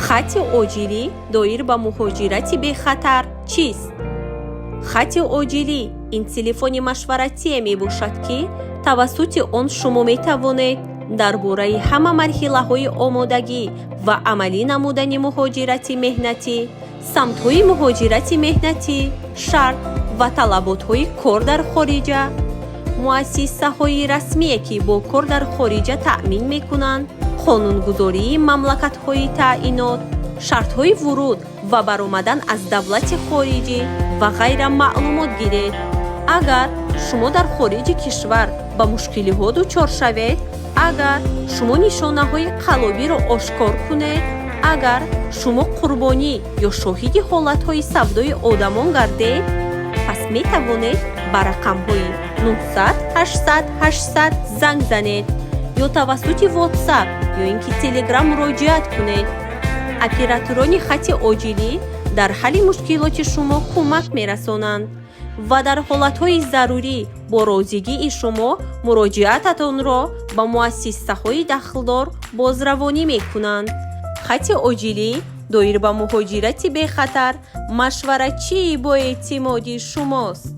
Хати оҷилӣ доир ба муҳоҷирати бехатар чист? Хати оҷилӣ ин телефони машваратие мебошад, ки тавассути он шумо метавонед дар бораи ҳама марҳилаҳои омодагӣ ва амалӣ намудани муҳоҷирати меҳнатӣ, самтҳои муҳоҷирати меҳнатӣ, шарт ва талаботҳои кор дар хориҷа, муассисаҳои расмие, ки бо кор дар хориҷа таъмин мекунанд, қонунгузории мамлакатҳои таъинот, шартҳои вуруд ва баромадан аз давлати хориҷӣ ва ғайра маълумот гиред. Агар шумо дар хориҷи кишвар ба мушкилиҳо дучор шавед, агар шумо нишонаҳои қаллобиро ошкор кунед, агар шумо қурбонӣ ё шоҳиди ҳолатҳои савдои одамон гардед, пас метавонед ба рақамҳои 900 800 800 занг занед ё тавассути WhatsApp ё ин ки Телеграм муроҷиат кунед. Операторони хати оҷилӣ дар ҳалли мушкилоти шумо кӯмак мерасонанд ва дар ҳолатҳои зарурӣ бо розигии шумо муроҷиататонро ба муассисаҳои дахлдор бозравонӣ мекунанд. Хати оҷилӣ доир ба муҳоҷирати бехатар машваратчии боэътимоди шумост.